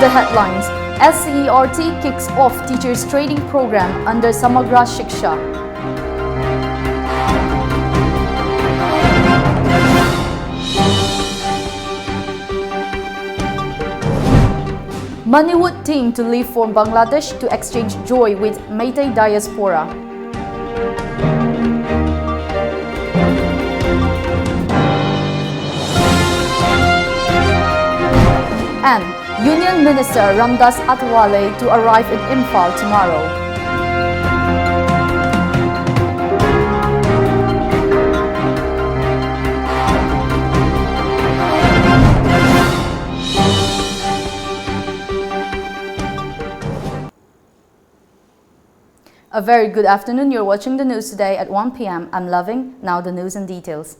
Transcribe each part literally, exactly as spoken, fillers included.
The headlines: S C E R T kicks off teachers training program under Samagra Shiksha. Manipur team to leave for Bangladesh to exchange joy with Meitei diaspora. And Union Minister Ramdas Athawale to arrive in Imphal tomorrow. A very good afternoon. You're watching the news today at one p m. I'm Loving. Now the news in details.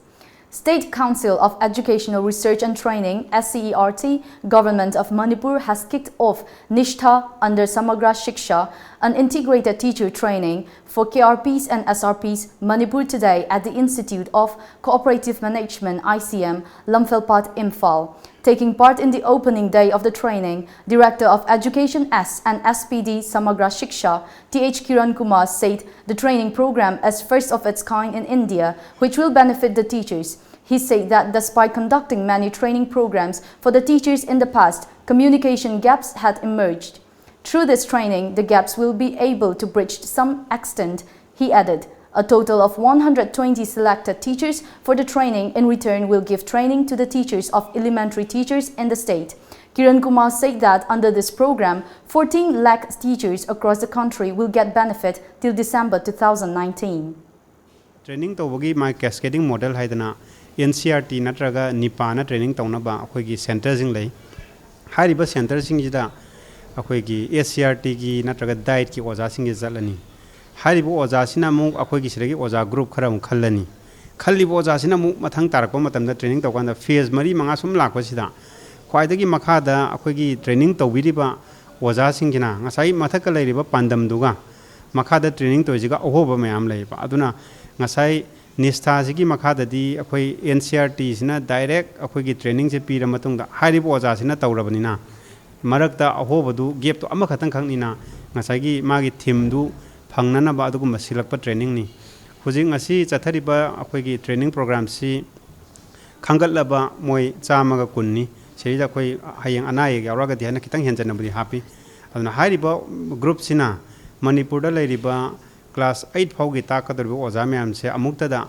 State Council of Educational Research and Training, S C E R T, Government of Manipur has kicked off Nishtha under Samagra Shiksha, an integrated teacher training for K R Ps and S R Ps, Manipur today at the Institute of Cooperative Management, I C M, Lamfelpat, Imphal. Taking part in the opening day of the training, Director of Education S and S P D Samagra Shiksha, T H Kiran Kumar, said the training program is first of its kind in India, which will benefit the teachers. He said that despite conducting many training programs for the teachers in the past, communication gaps had emerged. Through this training, the gaps will be able to bridge to some extent, he added. A total of one hundred twenty selected teachers for the training in return will give training to the teachers of elementary teachers in the state. Kiran Kumar said that under this program, fourteen lakh teachers across the country will get benefit till December two thousand nineteen. Training ꯇꯧꯕꯒꯤ ꯃꯥꯒꯤ cascading model ꯍꯥꯏꯗꯅ N C E R T ꯅꯠꯇ꯭ꯔꯒ ꯅꯤꯄꯥꯅ training ꯇꯧꯅꯕ ꯑꯩꯈꯣꯏꯒꯤ centreꯁꯤꯡ ꯂꯩ꯫ ꯍꯥꯏꯔꯤꯕ centreꯁꯤꯡꯁꯤꯗ ꯑꯩꯈꯣꯏꯒꯤ S C E R Tꯒꯤ ꯅꯠꯇ꯭ꯔꯒ dietꯀꯤ ꯑꯣꯖꯥꯁꯤꯡꯁꯦ ꯆꯠꯂꯅꯤ꯫ ꯍꯥꯏꯔꯤꯕ ꯑꯣꯖꯥꯁꯤꯅ ꯑꯃꯨꯛ ꯑꯩꯈꯣꯏꯒꯤ ꯁꯤꯗꯒꯤ ꯑꯣꯖꯥ group ꯈꯔ ꯑꯃꯨꯛ ꯈꯜꯂꯅꯤ꯫ ꯈꯜꯂꯤꯕ ꯑꯣꯖꯥꯁꯤꯅ ꯑꯃꯨꯛ ꯃꯊꯪ ꯇꯥꯔꯛꯄ ꯃꯇꯝꯗ training ꯇꯧꯀꯥꯟꯗ phase ꯃꯔꯤ ꯃꯉꯥ ꯁꯨꯝ ꯂꯥꯛꯄꯁꯤꯗ ꯈ꯭ꯋꯥꯏꯗꯒꯤ ꯃꯈꯥꯗ ꯑꯩꯈꯣꯏꯒꯤ training ꯇꯧꯕꯤꯔꯤꯕ ꯑꯣꯖꯥꯁꯤꯡꯁꯤꯅ ꯉꯁꯥꯏ ꯃꯊꯛꯇ ꯂꯩꯔꯤꯕ ꯄꯥꯟꯗꯝꯗꯨꯒ ꯃꯈꯥꯗ training ꯇꯧꯔꯤꯁꯤꯒ ꯑꯍꯣꯕ ꯃꯌꯥꯝ ꯂꯩꯌꯦꯕ꯫ ꯑꯗꯨꯅ ꯉꯁꯥꯏ ꯅꯤꯁꯊꯥꯁꯤꯒꯤ ꯃꯈꯥꯗꯗꯤ ꯑꯩꯈꯣꯏ N C E R Tꯁꯤꯅ direct ꯑꯩꯈꯣꯏꯒꯤ trainingꯁꯦ ꯄꯤꯔ ꯃꯇꯨꯡꯗ ꯍꯥꯏꯔꯤꯕ ꯑꯣꯖꯥꯁꯤꯅ ꯇꯧꯔꯕꯅꯤꯅ ꯃꯔꯛꯇ ꯑꯍꯣꯕꯗꯨ, gapꯇꯨ ꯑꯃꯈꯛꯇꯪ ꯈꯛꯅꯤꯅ, ꯉꯁꯥꯏꯒꯤ ꯃꯥꯒꯤ themeꯗꯨ ꯐꯪꯅꯅꯕ ꯑꯗꯨꯒꯨꯝꯕ ꯁꯤꯜꯂꯛꯄ trainingꯅꯤ꯫ ꯍꯧꯖꯤꯛ ꯉꯁꯤ ꯆꯠꯊꯔꯤꯕ ꯑꯩꯈꯣꯏꯒꯤ training programꯁꯤ ꯈꯟꯒꯠꯂꯕ ꯃꯣꯏ ꯆꯥꯝꯃꯒ ꯀꯨꯟꯅꯤ꯫ ꯁꯤꯗꯩꯗ ꯑꯩꯈꯣꯏ ꯍꯌꯦꯡ ꯑꯅꯥ ꯑꯌꯦꯛ ꯌꯥꯎꯔꯒꯗꯤ ꯍꯥꯏꯅ ꯈꯤꯇꯪ ꯍꯦꯟꯖꯟꯅꯕꯨꯗꯤ ꯍꯥꯞꯄꯤ꯫ ꯑꯗꯨꯅ ꯍꯥꯏꯔꯤꯕ groupꯁꯤꯅ ꯃꯅꯤꯄꯨꯔꯗ ꯂꯩꯔꯤꯕ class eight ꯐꯥꯎꯒꯤ ꯇꯥꯛꯀꯗꯧꯔꯤꯕ ꯑꯣꯖꯥ ꯃꯌꯥꯝꯁꯦ ꯑꯃꯨꯛꯇꯗ,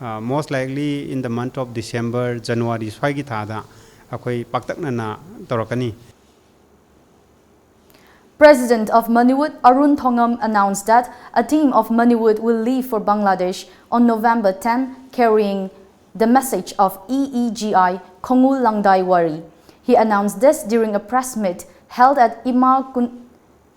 ꯑ, most likely in the month of December, January ꯁ꯭ꯋꯥꯏꯒꯤ ꯊꯥꯗ ꯑꯩꯈꯣꯏ ꯄꯥꯛꯇꯛꯅꯅ ꯇꯧꯔꯛꯀꯅꯤ꯫ President of Manipur, Arun Thongam, announced that a team of Manipur will leave for Bangladesh on November ten, carrying the message of E E G I Khongul Langdai Wari. He announced this during a press meet held at Ima Kun-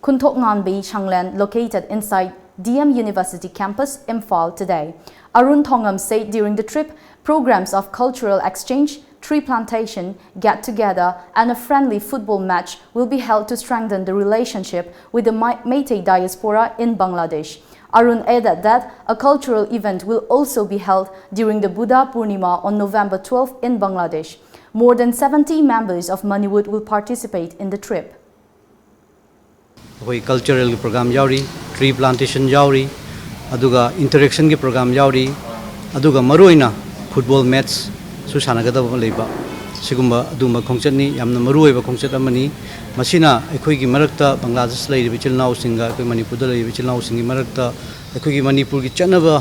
Kunthoknganbi Shanglen, located inside D M University campus, Imphal, today. Arun Thongam said during the trip, programs of cultural exchange, tree plantation, get-together, and a friendly football match will be held to strengthen the relationship with the Mai- Meitei diaspora in Bangladesh. Arun added that a cultural event will also be held during the Buddha Purnima on November twelfth in Bangladesh. More than seventy members of Manipur will participate in the trip. ꯑꯩꯈꯣꯏ culturalꯒꯤ program ꯌꯥꯎꯔꯤ, tree plantation ꯌꯥꯎꯔꯤ, ꯑꯗꯨꯒ interactionꯒꯤ program ꯌꯥꯎꯔꯤ, ꯑꯗꯨꯒ ꯃꯔꯨꯑꯣꯏꯅ football matchꯁꯨ ꯁꯥꯟꯅꯒꯗꯕ ꯂꯩꯕ, ꯁꯤꯒꯨꯝꯕ ꯑꯗꯨꯒꯨꯝꯕ ꯈꯣꯡꯆꯠꯅꯤ꯫ ꯌꯥꯝꯅ ꯃꯔꯨꯑꯣꯏꯕ ꯈꯣꯡꯆꯠ ꯑꯃꯅꯤ꯫ ꯃꯁꯤꯅ ꯑꯩꯈꯣꯏꯒꯤ ꯃꯔꯛꯇ, ꯕꯪꯒ꯭ꯂꯥꯗꯦꯁ ꯂꯩꯔꯤꯕ ꯏꯆꯤꯜ ꯏꯅꯥꯎꯁꯤꯡꯒ ꯑꯩꯈꯣꯏ ꯃꯅꯤꯄꯨꯔꯗ ꯂꯩꯔꯤꯕ ꯏꯆꯤꯜ ꯏꯅꯥꯎꯁꯤꯡꯒꯤ ꯃꯔꯛꯇ ꯑꯩꯈꯣꯏꯒꯤ ꯃꯅꯤꯄꯨꯔꯒꯤ ꯆꯠꯅꯕ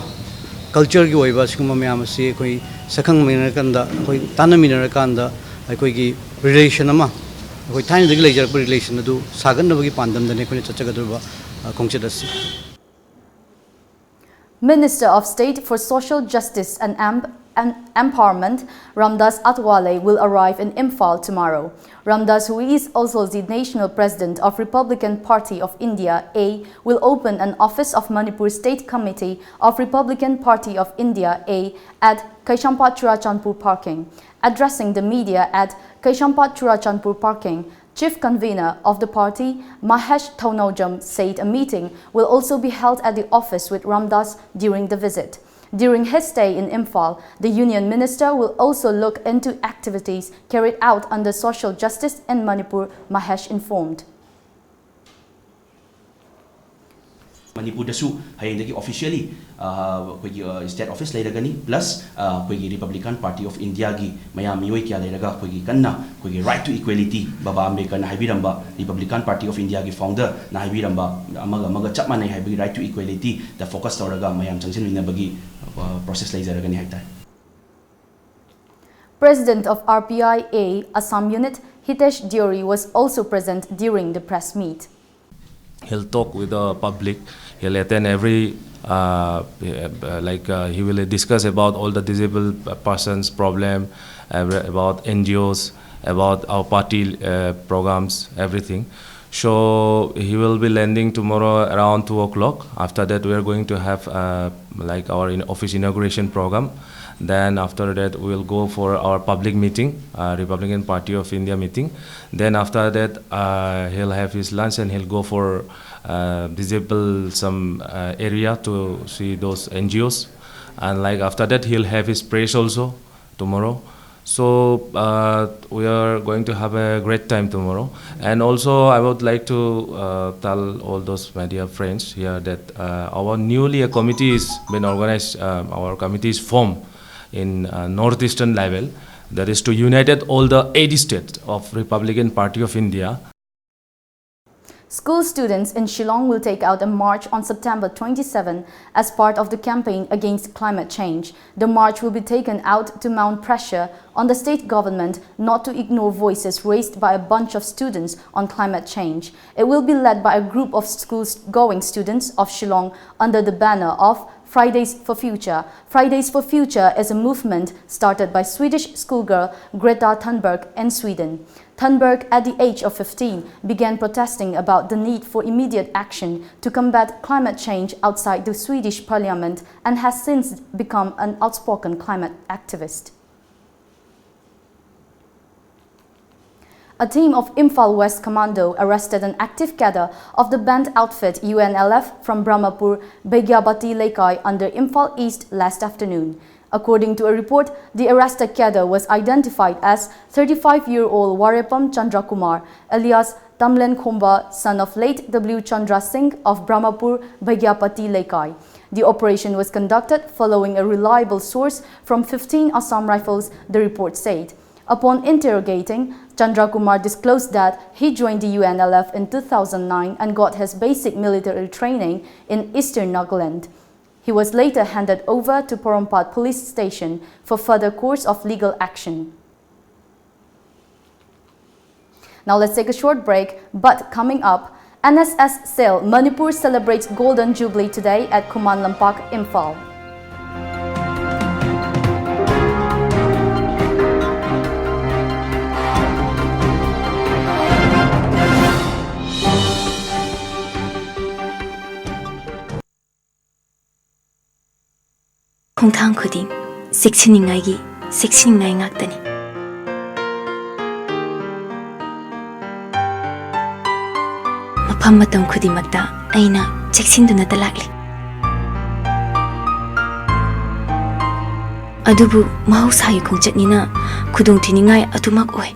cultureꯒꯤ ꯑꯣꯏꯕ ꯁꯤꯒꯨꯝꯕ ꯃꯌꯥꯝ ꯑꯁꯤ ꯑꯩꯈꯣꯏ ꯁꯛꯈꯪꯃꯤꯟꯅꯔꯀꯥꯟꯗ, ꯑꯩꯈꯣꯏ ꯇꯥꯟꯅꯃꯤꯟꯅꯔꯀꯥꯟꯗ ꯑꯩꯈꯣꯏꯒꯤ relation ꯑꯃ, ꯑꯩꯈꯣꯏ ꯊꯥꯏꯅꯗꯒꯤ ꯂꯩꯖꯔꯛꯄ relation ꯑꯗꯨ ꯁꯥꯒꯠꯅꯕꯒꯤ ꯄꯥꯟꯗꯝꯗꯅꯤ ꯑꯩꯈꯣꯏꯅ ꯆꯠꯆꯒꯗꯧꯔꯤꯕ, ꯑ, ꯈꯣꯡꯆꯠ ꯑꯁꯤ꯫ Minister of State for Social Justice and, Em- and Empowerment Ramdas Atwale will arrive in Imphal tomorrow. Ramdas, who is also the National President of Republican Party of India A, will open an office of Manipur State Committee of Republican Party of India A at Kaisampat Churachandpur Parking. Addressing the media at Kaisampat Churachandpur Parking, Chief Convener of the party, Mahesh Thounaojam, said a meeting will also be held at the office with Ramdas during the visit. During his stay in Imphal, the Union Minister will also look into activities carried out under social justice in Manipur, Mahesh informed. ꯃꯅꯤꯄꯨꯔꯗꯁꯨ ꯍꯌꯦꯡꯗꯒꯤ officially ꯑꯩꯈꯣꯏꯒꯤ state office ꯂꯩꯔꯒꯅꯤ, plus ꯑꯩꯈꯣꯏꯒꯤ Republican Party of Indiaꯒꯤ ꯃꯌꯥꯝ ꯃꯤꯑꯣꯏ ꯀꯌꯥ ꯂꯩꯔꯒ ꯑꯩꯈꯣꯏꯒꯤ ꯀꯟꯅ ꯑꯩꯈꯣꯏꯒꯤ right to equality, ꯕꯕꯥ ꯑꯝꯕꯦꯗꯀꯔꯅ ꯍꯥꯏꯕꯤꯔꯝꯕ, Republican Party of Indiaꯒꯤ founderꯅ ꯍꯥꯏꯕꯤꯔꯝꯕ ꯑꯃꯒ ꯑꯃꯒ ꯆꯞ ꯃꯥꯟꯅꯩ ꯍꯥꯏꯕꯒꯤ right to equalityꯗ focus ꯇꯧꯔꯒ ꯃꯌꯥꯝ ꯆꯪꯁꯤꯟꯃꯤꯟꯅꯕꯒꯤ process ꯂꯩꯖꯔꯒꯅꯤ ꯍꯥꯏꯕ ꯇꯥꯏ꯫ President of R P I A Assam Unit, Hitesh Deori, was also present during the press meet. He'll talk with the public. He'll attend every, uh, uh, like, uh, he will discuss about all the disabled persons' problem, uh, about N G Os, about our party uh, programs, everything. So he will be landing tomorrow around two o'clock. After that, we are going to have uh, like our in office inauguration program. Then after that, we'll go for our public meeting, uh, Republican Party of India meeting. Then after that, uh, he'll have his lunch and he'll go for uh, disabled some uh, area to see those N G Os. And like after that, he'll have his prayers also tomorrow. So uh, we are going to have a great time tomorrow. And also, I would like to uh, tell all those media friends here that uh, our newly a committee is been organized. Um, our committee is formed in uh, northeastern level. That is to united all the eighty states of Republican Party of India. School students in Shillong will take out a march on September twenty-seven as part of the campaign against climate change. The march will be taken out to mount pressure on the state government not to ignore voices raised by a bunch of students on climate change. It will be led by a group of school-going students of Shillong under the banner of Fridays for Future. Fridays for Future is a movement started by Swedish schoolgirl Greta Thunberg in Sweden. Thunberg, at the age of fifteen, began protesting about the need for immediate action to combat climate change outside the Swedish parliament and has since become an outspoken climate activist. A team of Imphal West Commando arrested an active cadre of the banned outfit U N L F from Brahmapur, Baigyapati Leikai under Imphal East last afternoon. According to a report, the arrested cadre was identified as thirty-five-year-old Warepam Chandra Kumar, alias Tamlen Khomba, son of late W Chandra Singh of Brahmapur, Baigyapati Leikai. The operation was conducted following a reliable source from fifteen Assam Rifles, the report said. Upon interrogating, Chandra Kumar disclosed that he joined the U N L F in two thousand nine and got his basic military training in eastern Nagaland. He was later handed over to Porompat Police Station for further course of legal action. Now let's take a short break, but coming up, N S S Cell Manipur celebrates Golden Jubilee today at Khuman Lampak, Imphal. ꯈꯣꯡꯊꯥꯡ ꯈꯨꯗꯤꯡ ꯆꯦꯛꯁꯤꯟꯅꯤꯡꯉꯥꯏꯒꯤ ꯆꯦꯛꯁꯤꯟꯅꯤꯡꯉꯥꯏ ꯉꯥꯛꯇꯅꯤ꯫ ꯃꯐꯝ ꯃꯇꯝ ꯈꯨꯗꯤꯡꯃꯛꯇ ꯑꯩꯅ ꯆꯦꯛꯁꯤꯟꯗꯨꯅꯇ ꯂꯥꯛꯂꯤ꯫ ꯑꯗꯨꯕꯨ ꯃꯍꯧꯁꯥꯒꯤ ꯈꯣꯡꯆꯠꯅꯤꯅ ꯈꯨꯗꯣꯡꯊꯤꯅꯤꯡꯉꯥꯏ ꯑꯗꯨꯃꯛ ꯑꯣꯏ꯫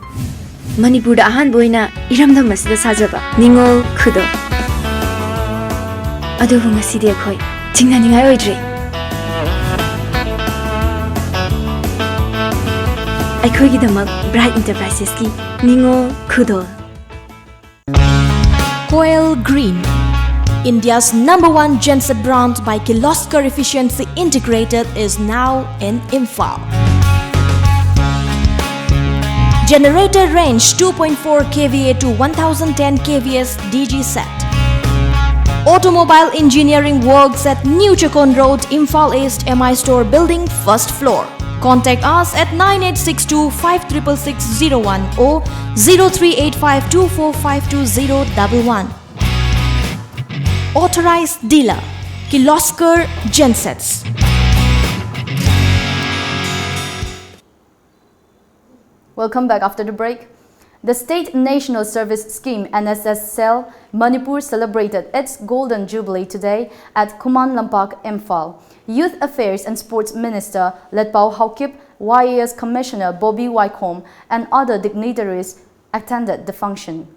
ꯃꯅꯤꯄꯨꯔꯗ ꯑꯍꯥꯟꯕ ꯑꯣꯏꯅ ꯏꯔꯝꯗꯝ ꯑꯁꯤꯗ ꯁꯥꯖꯕ ꯅꯤꯉꯣꯜ ꯈꯨꯗꯣꯜ꯫ ꯑꯗꯨꯕꯨ ꯉꯁꯤꯗꯤ ꯑꯩꯈꯣꯏ ꯆꯤꯡꯅꯅꯤꯡꯉꯥꯏ ꯑꯣꯏꯗ꯭ꯔꯦ꯫ ꯑꯩꯈꯣꯏꯒꯤꯗꯃꯛ Bright Enterprisesꯀꯤ ꯅꯤꯉꯣꯜ ꯈꯨꯗꯣꯜ꯫ Koel Green, India's number one genset brand by Kirloskar Efficiency Integrated, is now in Imphal. Generator range two point four K V A to one thousand ten K V A's D G set. Automobile engineering works at New Chakon Road, Imphal East, M I Store Building, first floor. Contact us at nine eight six two five triple six zero one or zero three eight five two four five two zero double one. Authorized dealer, Kirloskar Gensets. Welcome back after the break. The State National Service Scheme, N S S Cell Manipur, celebrated its Golden Jubilee today at Khuman Lampak, Imphal. Youth Affairs and Sports Minister Letpao Haokip, Y A S Commissioner Bobby Waikhom, and other dignitaries attended the function.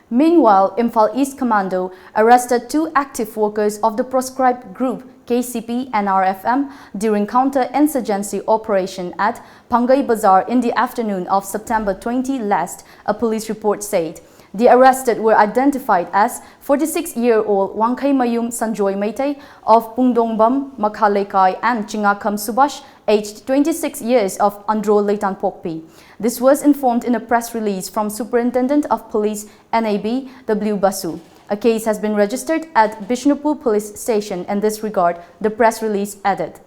Meanwhile, Imphal East Commando arrested two active workers of the proscribed group K C P N R F M during counter-insurgency operation at Phangai Bazar in the afternoon of September twenty last, a police report said. The arrested were identified as forty-six-year-old Wangkheimayum Sanjoy Meitei of Pungdongbam Makha Leikai and Chingakham Subhash, aged twenty-six years, of Andro Leitanpokpi. This was informed in a press release from Superintendent of Police, N A B, W Basu. A case has been registered at Bishnupur Police Station in this regard, the press release added.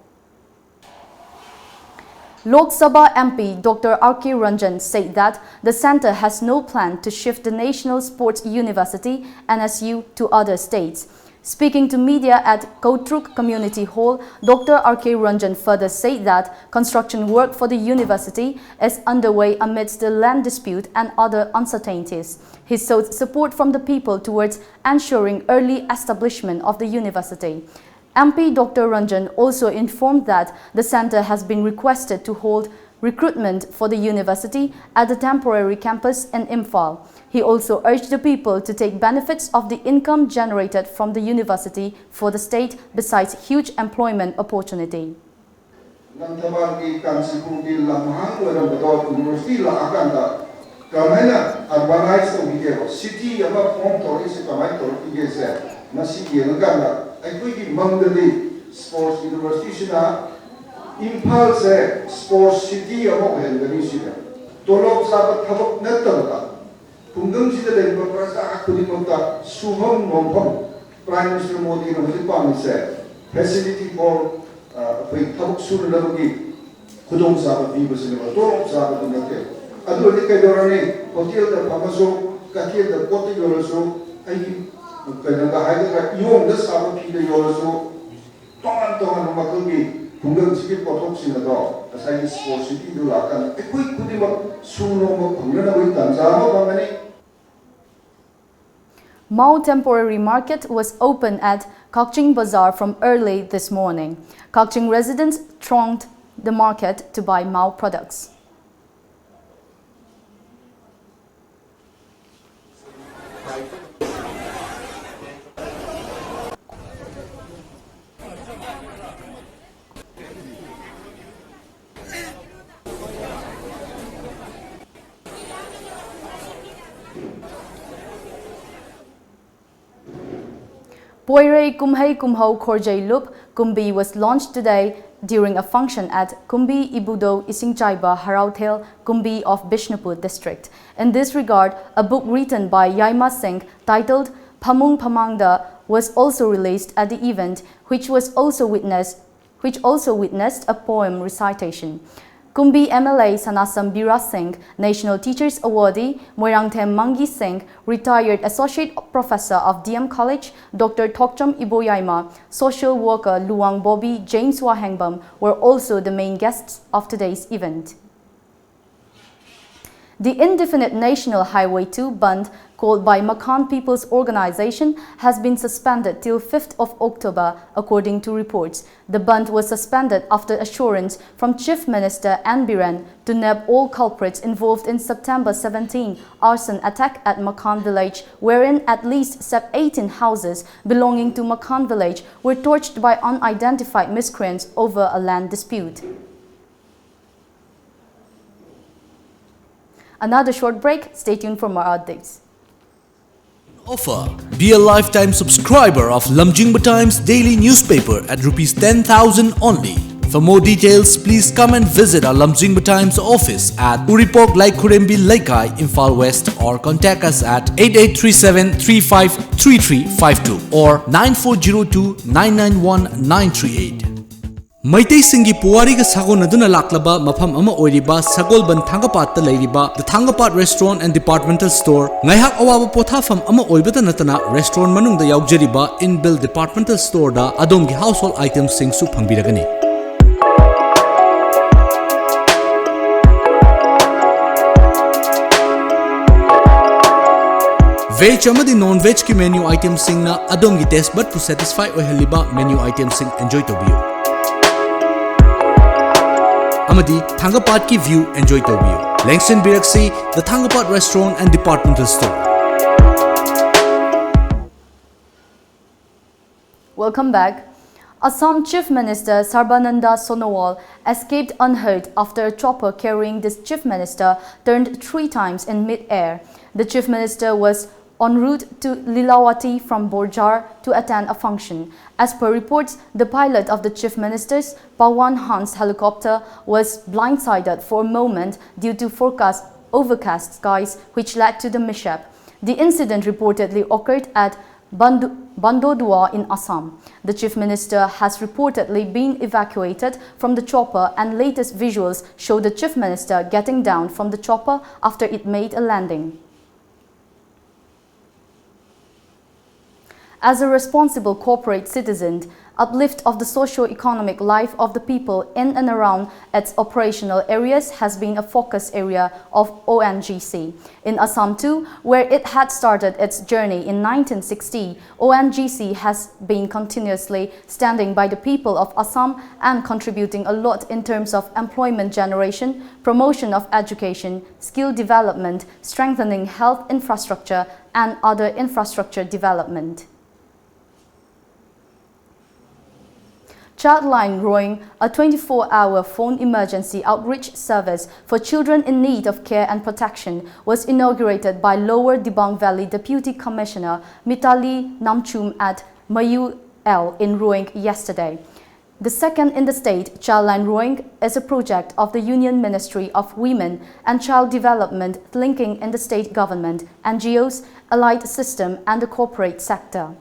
Lok Sabha M P Doctor R K Ranjan said that the centre has no plan to shift the National Sports University, N S U, to other states. Speaking to media at Kautruk Community Hall, Doctor R K Ranjan further said that construction work for the university is underway amidst the land dispute and other uncertainties. He sought support from the people towards ensuring early establishment of the university. M P Doctor Ranjan also informed that the centre has been requested to hold recruitment for the university at the temporary campus in Imphal. He also urged the people to take benefits of the income generated from the university for the state, besides huge employment opportunity. ꯂꯝꯊꯕꯥꯜꯒꯤ ꯀꯥꯟꯆꯤꯄꯨꯔꯒꯤ ꯂꯝꯍꯥꯡ ꯑꯣꯏꯔꯝꯕꯗꯣ university ꯂꯥꯛꯑꯀꯥꯟꯗ ꯀꯃꯥꯏꯅ ꯑꯔꯕꯅꯥꯏꯁ ꯇꯧꯈꯤꯒꯦꯕ, city ꯑꯃ form ꯇꯧꯔꯛꯏꯁꯦ ꯀꯃꯥꯏꯅ ꯇꯧꯔꯛꯈꯤꯒꯦꯁꯦ ꯃꯁꯤ ꯌꯦꯡꯉꯀꯥꯟꯗ ꯑꯩꯈꯣꯏꯒꯤ ꯃꯪꯗꯗꯤ sports ꯌꯨꯅꯤꯚꯔꯁꯤꯇꯤꯁꯤꯅ ꯏꯝꯐꯥꯜꯁꯦ sports city ꯑꯃ ꯑꯣꯏꯍꯟꯒꯅꯤ ꯁꯤꯅꯦ꯫ ꯇꯣꯂꯣꯞ ꯆꯥꯕ ꯊꯕꯛ ꯅꯠꯇꯕꯗ ꯈꯨꯡꯒꯪꯁꯤꯗ ꯂꯩꯔꯤꯕ ꯄ꯭ꯔꯖꯥ ꯈꯨꯗꯤꯡꯃꯛꯇ ꯁꯨꯐꯝ ꯅꯣꯝꯐꯝ꯫ ꯄ꯭ꯔꯥꯏꯝ ꯃꯤꯅꯤꯁꯇꯔ ꯃꯣꯗꯤꯅ ꯍꯧꯖꯤꯛ ꯄꯥꯝꯃꯤꯁꯦ facility for ꯑꯩꯈꯣꯏ ꯊꯕꯛ ꯁꯨꯅꯅꯕꯒꯤ ꯈꯨꯗꯣꯡꯆꯥꯕ ꯄꯤꯕꯁꯤꯅꯦꯕ, ꯇꯣꯂꯣꯞ ꯆꯥꯕꯗꯨ ꯅꯠꯇꯦ꯫ ꯑꯗꯨ ꯑꯣꯏꯔꯗꯤ ꯀꯩꯗꯧꯔꯅꯤ? ꯍꯣꯇꯦꯜꯗ ꯐꯝꯃꯁꯨ, ꯀꯩꯊꯦꯜꯗ ꯄꯣꯠꯇ ꯌꯣꯜꯂꯁꯨ, ꯑꯩꯒꯤ ꯀꯩꯅꯣꯗ ꯍꯥꯏꯒꯗ꯭ꯔꯥ, ꯏꯌꯣꯡꯗ ꯁꯥꯕ ꯐꯤꯗ ꯌꯣꯜꯂꯁꯨ, ꯇꯣꯉꯥꯟ ꯇꯣꯉꯥꯟꯕ ꯃꯈꯜꯒꯤ ꯈꯨꯡꯒꯪꯁꯤꯒꯤ ꯄꯣꯠꯊꯣꯛꯁꯤꯡ ꯑꯗꯣ ꯉꯁꯥꯏꯒꯤ ꯁ꯭ꯄꯣꯔꯠ ꯁꯤꯇꯤꯗꯨ ꯂꯥꯛꯀꯥꯟꯗ ꯑꯩꯈꯣꯏ ꯈꯨꯗꯤꯡꯃꯛ ꯁꯨ ꯅꯣꯝꯕ ꯐꯪꯅꯅꯕꯒꯤ ꯇꯥꯟꯖꯥ ꯑꯃ ꯐꯪꯒꯅꯤ꯫ Mao Temporary Market was open at Kakching Bazaar from early this morning. Kakching residents thronged the market to buy Mao products. Poirei Kumhei Kumhou Khorjei Lup Kumbi was launched today during a function at Kumbi Ibudo Isingchaiba Harauthel Kumbi of Bishnupur district. In this regard, a book written by Yaima Singh titled Phamung Phamangda was also released at the event, which was also witnessed which also witnessed a poem recitation. Kumbi M L A Sanasam Bira Singh, National Teachers Awardee Moirangthem Mangi Singh, retired Associate Professor of D M College, Doctor Thokchom Iboyaima, social worker Luwang Bobby, James Wahengbam were also the main guests of today's event. The indefinite National Highway two bandh, called by Makhan People's Organization, has been suspended till fifth of October, according to reports. The bandh was suspended after assurance from Chief Minister N Biren to nab all culprits involved in September seventeen arson attack at Makhan village, wherein at least sep- eighteen houses belonging to Makhan village were torched by unidentified miscreants over a land dispute. Another short break. Stay tuned for more updates. Offer. Be a lifetime subscriber of Lamjingba Times daily newspaper at rupees ten thousand only. For more details, please come and visit our Lamjingba Times office at Uripok Laikhurembi Leikai, Imphal West, or contact us at eight eight three seven three five three three five two or nine four zero two nine nine one nine three eight. ꯃꯩꯇꯩꯁꯤꯡꯒꯤ ꯄꯨꯋꯥꯔꯤꯒ ꯁꯥꯒꯣꯟꯅꯗꯨꯅ ꯂꯥꯛꯂꯕ ꯃꯐꯝ ꯑꯃ ꯑꯣꯏꯔꯤꯕ ꯁꯒꯣꯜꯕꯟ ꯊꯥꯡꯒꯄꯥꯠꯇ ꯂꯩꯔꯤꯕ The Thangapad Restaurant and Departmental Store ꯉꯥꯏꯍꯥꯛ ꯑꯋꯥꯕ ꯄꯣꯊꯥꯐꯝ ꯑꯃ ꯑꯣꯏꯕꯇ ꯅꯠꯇꯅ restaurant ꯃꯅꯨꯡꯗ ꯌꯥꯎꯖꯔꯤꯕ inbuilt departmental storeꯗ ꯑꯗꯣꯝꯒꯤ household itemꯁꯤꯡꯁꯨ ꯐꯪꯕꯤꯔꯒꯅꯤ꯫ Veg ꯑꯃꯗꯤ non veg ꯀꯤ menu item ꯁꯤꯡꯅ ꯑꯗꯣꯝꯒꯤ taste bud ꯄꯨ satisfy ꯑꯣꯏꯍꯜꯂꯤꯕ menu item ꯁꯤꯡ enjoy ꯇꯧꯕꯤꯌꯨ꯫ ꯑꯃꯗꯤ ꯊꯥꯡꯒꯄꯥꯠꯀꯤ view enjoy ꯇꯧꯕꯤꯌꯨ꯫ ꯂꯦꯡꯁꯤꯟꯕꯤꯔꯛꯁꯤ The Thangapad Restaurant and Departmental Store꯫ Welcome back. Assam Chief Minister Sarbananda Sonowal escaped unhurt after a chopper carrying this Chief Minister turned three times in mid-air. The Chief Minister was en route to Lilawati from Borjhar to attend a function. As per reports, the pilot of the Chief Minister's Pawan Hans helicopter was blindsided for a moment due to forecast overcast skies, which led to the mishap. The incident reportedly occurred at Bandu- Bandodua in Assam. The Chief Minister has reportedly been evacuated from the chopper, and latest visuals show the Chief Minister getting down from the chopper after it made a landing. As a responsible corporate citizen, uplift of the socio-economic life of the people in and around its operational areas has been a focus area of O N G C. In Assam too, where it had started its journey in nineteen sixty, O N G C has been continuously standing by the people of Assam and contributing a lot in terms of employment generation, promotion of education, skill development, strengthening health infrastructure, and other infrastructure development. Childline Roing, a twenty-four hour phone emergency outreach service for children in need of care and protection, was inaugurated by Lower Dibang Valley Deputy Commissioner Mitali Namchum at Mayu L in Roing yesterday. The second in the state, Childline Roing, is a project of the Union Ministry of Women and Child Development, linking in the state government, N G Os, allied system, and the corporate sector.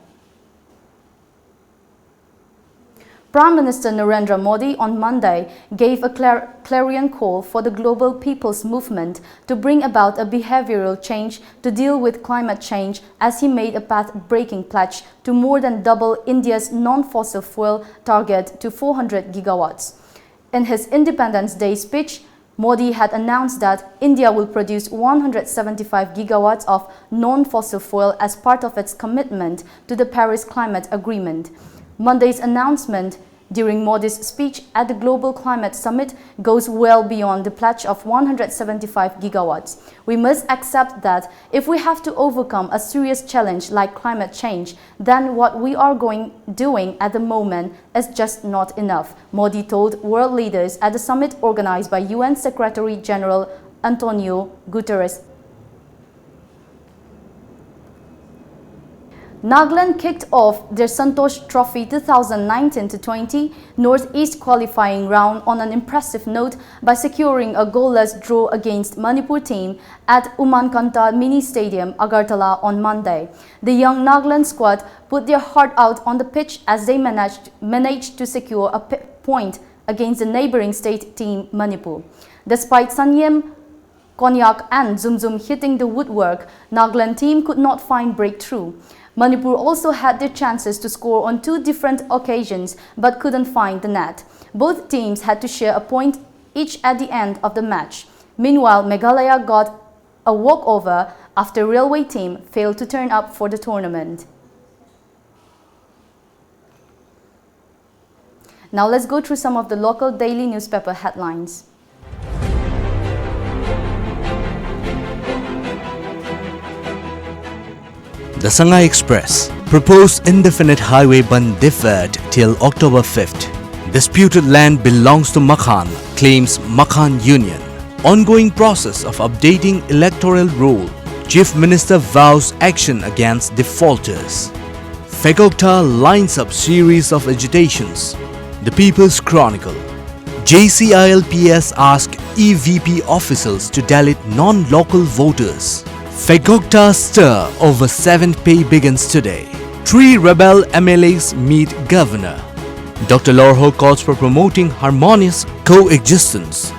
Prime Minister Narendra Modi on Monday gave a clar- clarion call for the global people's movement to bring about a behavioral change to deal with climate change, as he made a path breaking pledge to more than double India's non fossil fuel target to four hundred gigawatts. In his Independence Day speech, Modi had announced that India will produce one hundred seventy-five gigawatts of non-fossil fuel as part of its commitment to the Paris Climate Agreement. Monday's announcement during Modi's speech at the Global Climate Summit goes well beyond the pledge of one hundred seventy-five gigawatts. We must accept that if we have to overcome a serious challenge like climate change, then what we are going doing at the moment is just not enough, Modi told world leaders at the summit organized by U N Secretary General Antonio Guterres. Nagaland kicked off their Santosh Trophy two thousand nineteen to twenty Northeast qualifying round on an impressive note by securing a goalless draw against Manipur team at Umankanta Mini Stadium, Agartala on Monday. The young Nagaland squad put their heart out on the pitch as they managed, managed to secure a p- point against the neighboring state team Manipur. Despite Sanyem Konyak and Zumzum hitting the woodwork, Nagaland team could not find breakthrough. Manipur also had their chances to score on two different occasions but couldn't find the net. Both teams had to share a point each at the end of the match. Meanwhile, Meghalaya got a walkover after Railway team failed to turn up for the tournament. Now let's go through some of the local daily newspaper headlines. The Sangai Express. Proposed indefinite highway bandh deferred till October fifth. Disputed land belongs to Makhan, claims Makhan Union. Ongoing process of updating electoral roll. Chief Minister vows action against defaulters. Phegokta lines up series of agitations. The People's Chronicle. J C I L P S ask E V P officials to delete non-local voters. Phegokta stir over seventh pay begins today. Three rebel M L As meet governor. Doctor Lorho calls for promoting harmonious coexistence.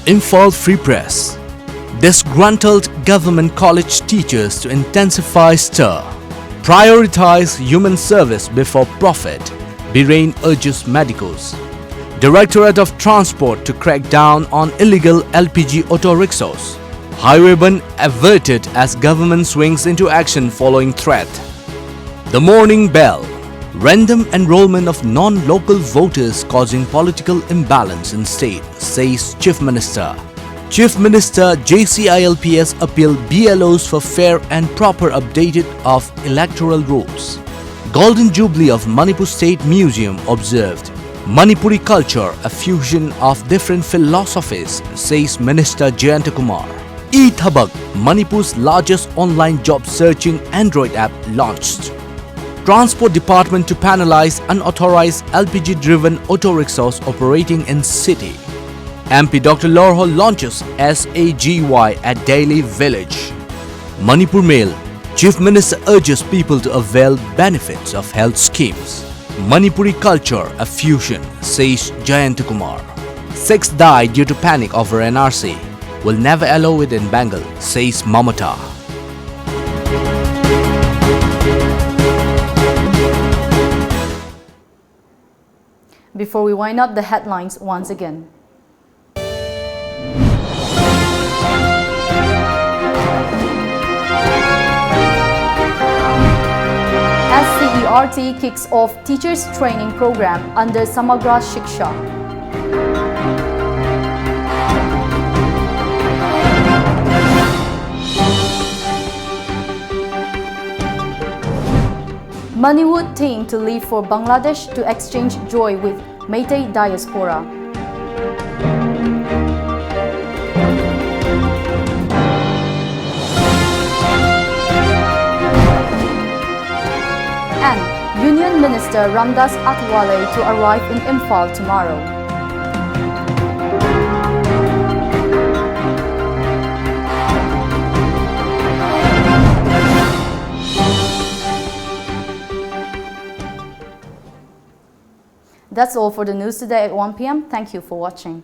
Imphal Free Press. Disgruntled government college teachers to intensify stir. Prioritize human service before profit, Biren urges medicos. Directorate of Transport to crack down on illegal L P G auto rickshaws. Highway bandh averted as government swings into action following threat. The Morning Bell. Random enrollment of non-local voters causing political imbalance in state, says Chief Minister. Chief Minister J C I L P S appeal B L Os for fair and proper updated of electoral rules. Golden Jubilee of Manipur State Museum observed. Manipuri culture, a fusion of different philosophies, says Minister Jayanta Kumar. E-Thabak, Manipur's largest online job searching Android app launched. Transport Department to penalize unauthorized L P G-driven auto rickshaws operating in city. M P Doctor Lorho launches S A G Y at Daily Village. Manipur Mail, Chief Minister urges people to avail benefits of health schemes. Manipuri culture, a fusion, says Jayanta Kumar. Six die due to panic over N R C. Will never allow it in Bengal, says Mamata. Before we wind up, the headlines once again. S C E R T kicks off teachers training program under Samagra Shiksha. Manipur team to leave for Bangladesh to exchange joy with Meitei diaspora. And Union Minister Ramdas Athwale to arrive in Imphal tomorrow. That's all for the news today at one p m. Thank you for watching.